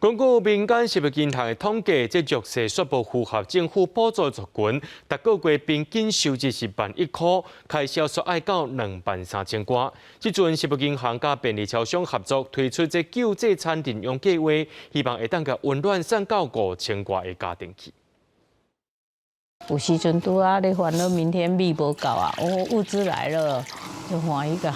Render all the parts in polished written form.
根據民間食物銀行的統計，這弱勢煞無符合政府補助族群，逐個月平均收入是1萬1箍，開銷煞愛到2萬3千外。這陣食物銀行佮便利超商合作推出這救濟餐認養計劃，希望會當共溫暖送到5千外个家庭去。有時陣拄仔咧煩惱，明天米無夠啊，哦，物資來了就歡喜甲。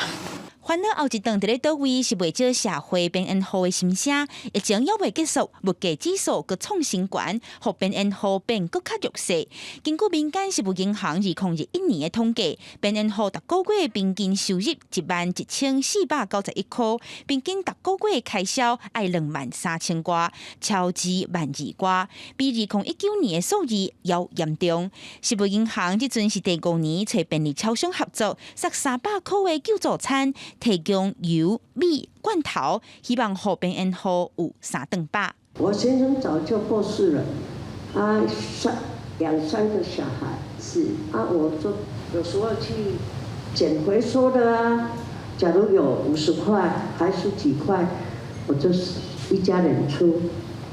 煩惱後一頓佇咧佗位是袂少社會邊緣戶的心聲。疫情猶未結束，物價指數閣創新懸，予邊緣戶變閣較弱勢。根據民間食物銀行2021年的統計，邊緣戶逐個月平均收入11,491箍，平均逐個月開銷愛2萬3千外，超支萬2外，比2019年的數字猶嚴重。食物銀行這陣是第五年揣便利超商合作，送300箍的救助餐。提供油、米、罐頭，希望予邊緣戶有三頓飽。我先生早就過世了，啊，三兩三個小孩，是啊，我就有時候去撿回收的啊。假如有50塊還是幾塊，我就是一家人出。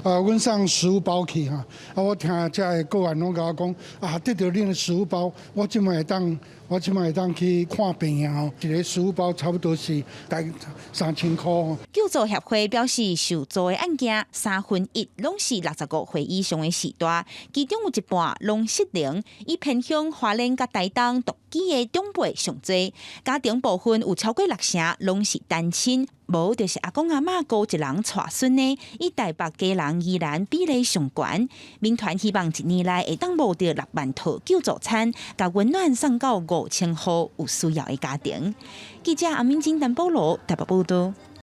啊，阮送食物包去哈，啊，我聽遮的閣員攏共我講，啊，得著恁的食物包，我這擺會當去看病啊！吼，一个食物包差不多是大概3000箍。救助協會表示，受助的案件1/3攏是65歲以上的序大，其中有一半攏適齡，以偏鄉花蓮佮台東獨居的長輩上濟，家庭部分有超過六成攏是單親，無就是阿公阿嬤孤一人帶孫的，以台北、基隆、宜蘭比例上懸。民團希望一年內會當募著6萬套救助餐，共溫暖送到5千戶有需要的家庭。記者阿敏金、陳保羅台北報道。